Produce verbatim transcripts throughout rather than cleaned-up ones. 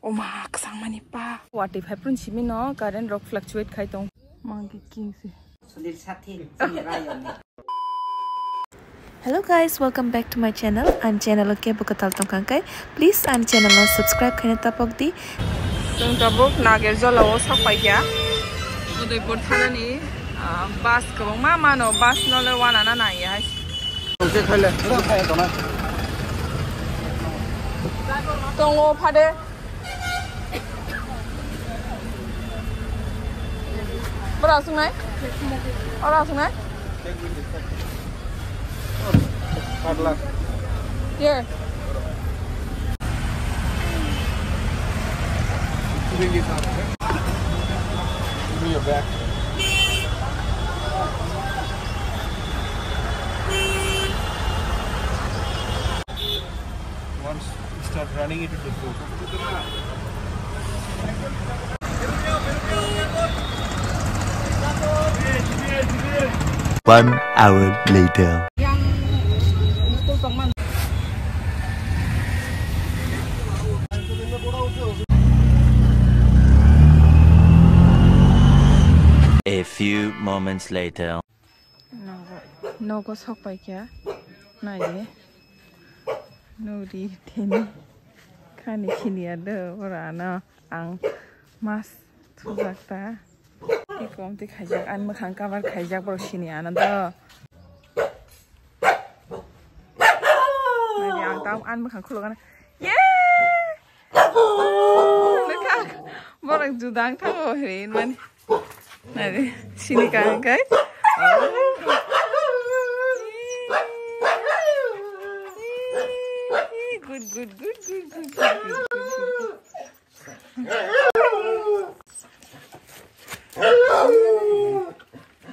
Oma, kwchangmani pa. Watwi phai phuru simi no current rok fluctuate khai tong. Mangki kingsi. Sunil Sathi, Sunil Rayoni. Hello guys, welcome back to my channel. Ani channel o kebo kwtal tongkha khe, please ani channel no subscribe khaina tapok di. Chwng tabuk Nagerjola o sak paikha. Udaipur thanani, ah, bus kwbangma mano, bus no le wanana nangya hai. Tongo phade. Bora sungnai? Ora sungnai? Here. Give me your back. Once you start running, it will go. One hour later. A few moments later. Nogo, nogo sok paikha. Naidi. Nuri tini. Khani siniya do, ora no. Ang mas thujak ta. Ikom ti khaijak, ang mwkhang cover khaijak, borok siniya no do. Naidi, ang tam, ang mwkhang khulugana. Ye! Nukha, borok judang thango hwnwi mani. Nari, sini kaham kai. Good, good, good.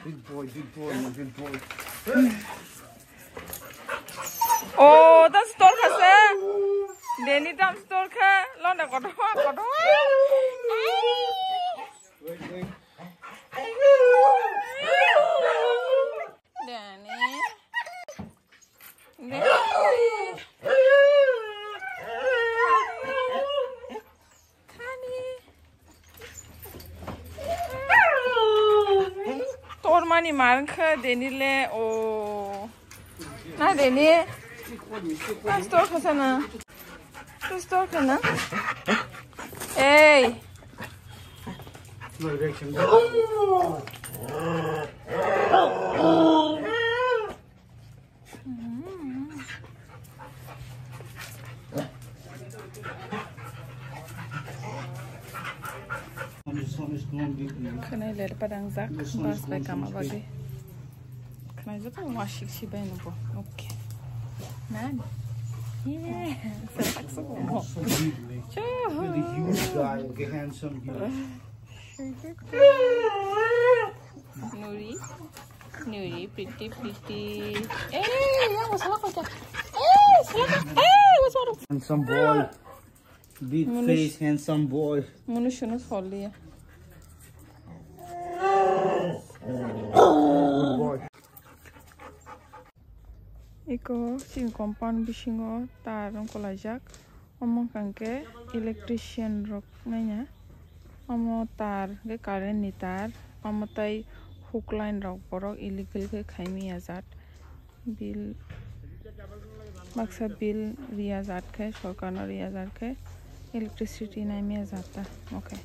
Big boy, big boy, big boy. Oh, tam store kha se. Deni tam store kha. Londa kotor, kotor. Wait, wait. Deni. Deni. Thani. Tormani mar wngkha Deni le, o. Na Deni. Na store kha sana. Na store kha na. Ei. Khwnai ler padangjak, bus bai kama bagwi. Khwnai joto wasik si bai nugo. Okay. Nan. Yeah. Satak sugo. Chuhu. Nuri. Nuri, pretty, pretty. Eh, yang masalah kau cak. Eh, salah. Eh, what's wrong? Handsome boy. Big face, handsome boy. Manu shunu tholi ya. Good boy. Iko chini compound bisingo tar wngkolaijak. Omo hwnkha khe electrician rok naina. Omo tar hwnkhe current ni tar. Omo tai hook line rok borok illegal khe khaimya jat. Bill baksa bill riya jat khe, sorkar no riya jat khe electricity naimya jat ta omo khe.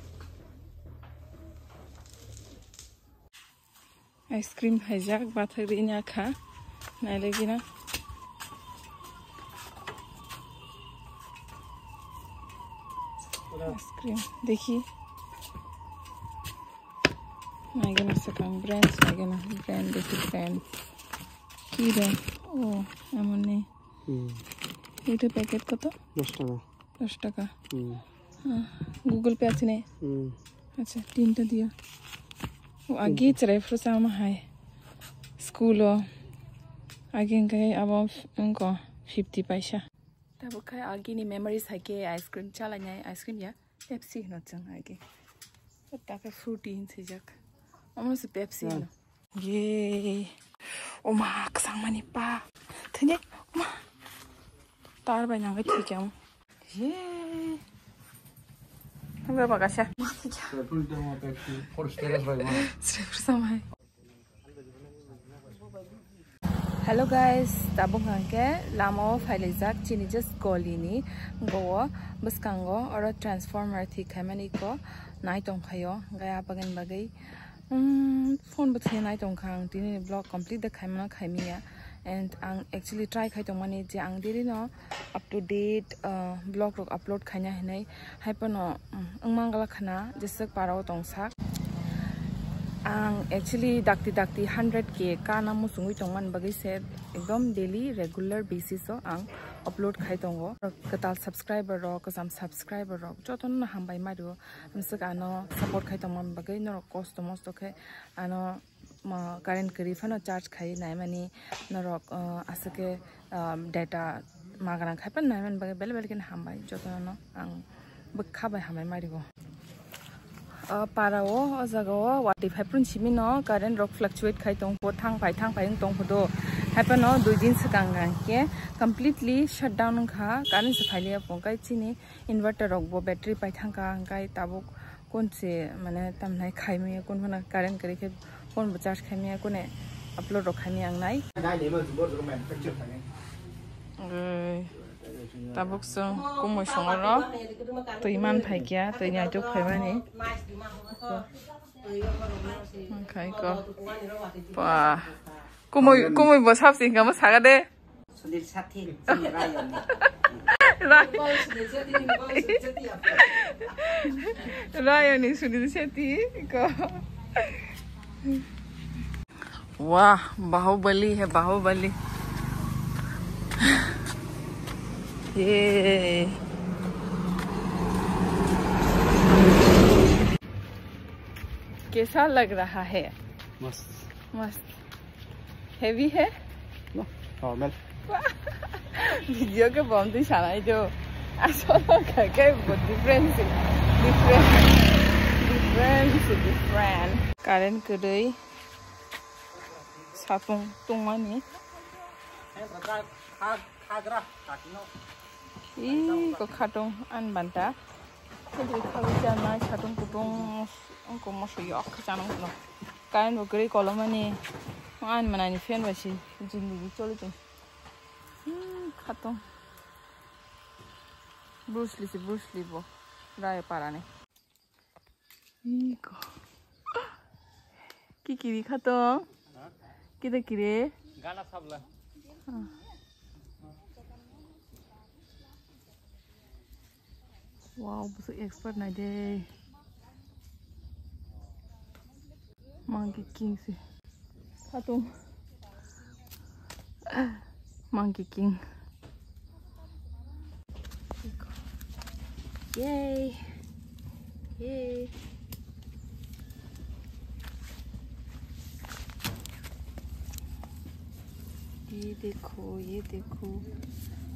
Ice cream khaijak, bathak ri wngya kha, nailai gina. Ice cream, dekhi. Naigana swkang, brand naigana, brand, dekhi brand. Ki brand? Oh, emoni. Hmm. Itu packet koto? Dos taka. Dos taka. Hmm. Ah, Google Pay আছে নে? Hmm. আচ্ছা, তিনটা দিও। ও, আগে তিনটা। চেরাই ফুরসা আমা হাই। স্কুলো। আগে ইনকে আবো ইনকো fifty paisa. Tabuk khai agini memories hai khe ice cream chala nai, ice cream ya, Pepsi hino chwng agi. Ta khe fruity hin swijak. Omo se Pepsi hino. Ye. Oma, kwchangmani pa. Thini, oma. Tar bai nangwi thwijam. Ye. Hangba bagasa. Srepur samai. Hello guys, tabuk hwnkhe lamao phailaijak chini just golini gowo bwskango oro transformer thik khaimani ko nai tongkhaio hwnkhe abagani bagwi, um, phone bo thwiya nai tongkha ang tini vlog complete da khaimano khaimiya and ang actually try khai tongmani je ang daily no up to date, uh, vlog rok upload khaina hinwi. Hai phano, um, wngmang gala khna jeswk parao tongsak. Ang actually dakti dakti hundred K kana muchungwi tongmani bagwi se ekdom daily regular basis o ang upload khai tongo. Kwtal subscriber rok, kwcham subscriber rok jotono hambai mario. Amswk ano support khai tongmani bagwi norok kosto mosto khe ano mo current kwrwi phano charge khai naimani norok, uh, aswk khe, um, data magana khai phano naimani bagwi belai belai kheno hambai jotono ang bwkha bai hambai mario. Uh, para o, o jaga o watwi phai phano simi no current rok fluctuate khai tong pho, thang phai thang phai wng tong pho do. Hai phano dui din swkang hwnkhe completely shutdown wngkha, current se phailiya pho, hwnkhe chini inverter rok bo battery pai thangkha, hwnkhe tabuk kun se mane tamnai khaimaya, kun phano current kwrwi khe kun bo charge khaimaya, kune upload rok khaimaya ang nai. Ei, tabuk chwng kumui songoro twi man phaikya, twi ni aituk phaimani. Khai ko. Pa. Kumui, kumui bo sab sing kamo saga de. Sunil Shetty, Sunil Rayoni. Ra-, Rayoni Sunil Shetty ko. Wah, Bahubali hai, Bahubali. Ye. Kaisa lag raha hai? Mast. Mast. Heavy hai? No, normal. Video ke bom twi sanai do. Asolo kha ke bo different se. Different. Different se different. Current kwrwi. Sapung tungmani. Ih, ko khatung an banta. Khatung khatung chanai, khatung kutung, ongko moso yok khe chanang kuno. Current bo kwrwi kolomani, ani manani fan bai se jindigi choli tong. Hmm, khatung. Bruce Lee se Bruce Lee bo, Raya parani. Iko. Ki kiri khatung? Ha? Kita kiri? Gana sabla. Ah. Wow, busuk expert nai de. Monkey King se. Khatung. Monkey King. Yay. Yay. Ye dekho, ye dekho.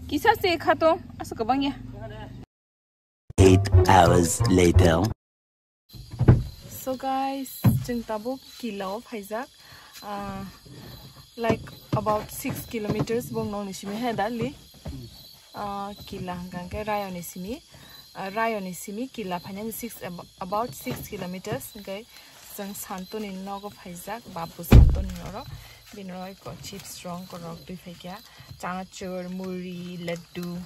Kisa se khatung, aswk kwbang ya. Eight hours later. So guys, chwng tabuk kila o phaijak, ah, like about six kilometers bong nokni simi hai dali. Ah, kila hwnkha hwnkhe Rayoni simi, ah, Rayoni simi kila phainani six ab-, about six kilometers hwnkhe chwng Santoni nogo phaijak, Babu Santoni oro. Bini oro eko chips rong korok twi phaikha, chanachur, muri, laddu,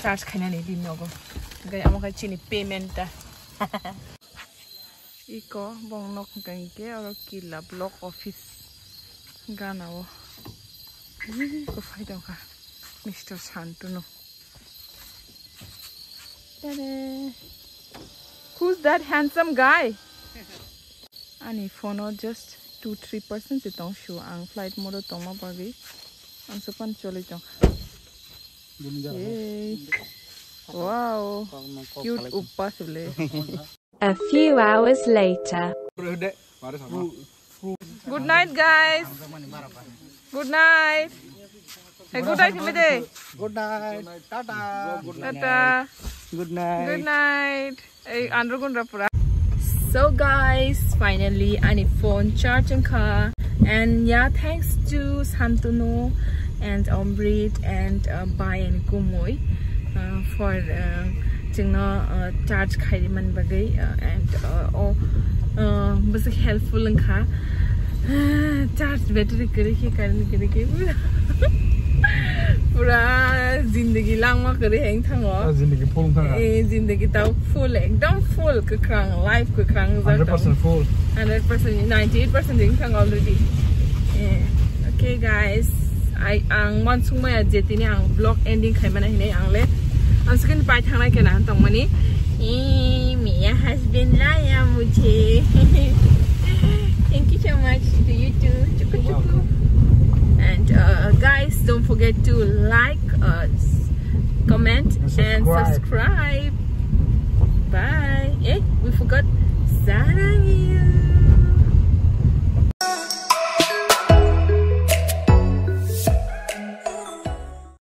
charge khainani bini nogo. Hwnkhe amo khe chini payment ta. Iko bong nok hwnkha hwnkhe oro kila block office gana o. Iko phai tongkha Mister Santunu. Tada! Who's that handsome guy? Ani phone o just two three percent se tong su ang flight mode o tongma bagwi ang se pan choli tong. Yay. Wow. Cute uppa sule. A few hours later. Good night, guys. Good night. Hey, good night, Himide. Good night. Tata. Tata. Good night. Good night. Hey, Andrew Gundrapura. So guys, finally ani phone charge wngkha. And yeah, thanks to Santunu and Omrit and, uh, Bai and Kumui, uh, for, uh, chwngno, uh, charge khairi man bagwi, uh, and, uh, o, uh, bwswk helpful wngkha. Charge battery kwrwi khe, current kwrwi khe pura, pura zindagi langma kwrwi heng thango. Ah, zindagi full wngkha. Eh, zindagi tau full, ekdom full kwkhwrang, life kwkhwrang wngkha. Hundred percent full. Hundred percent, ninety-eight percent wngkha already. Eh, okay guys, I, ang uansukmaya je tini ang vlog ending khaimani hinwi ang le. Ang second pai thangnai khe na tongmani. Eh, mera husband laya mujhe. Thank you so much to you too. Chuku chuku. And, uh, guys, don't forget to like, uh, s-, comment, and subscribe. Bye. Eh, we forgot. Sarang iyo.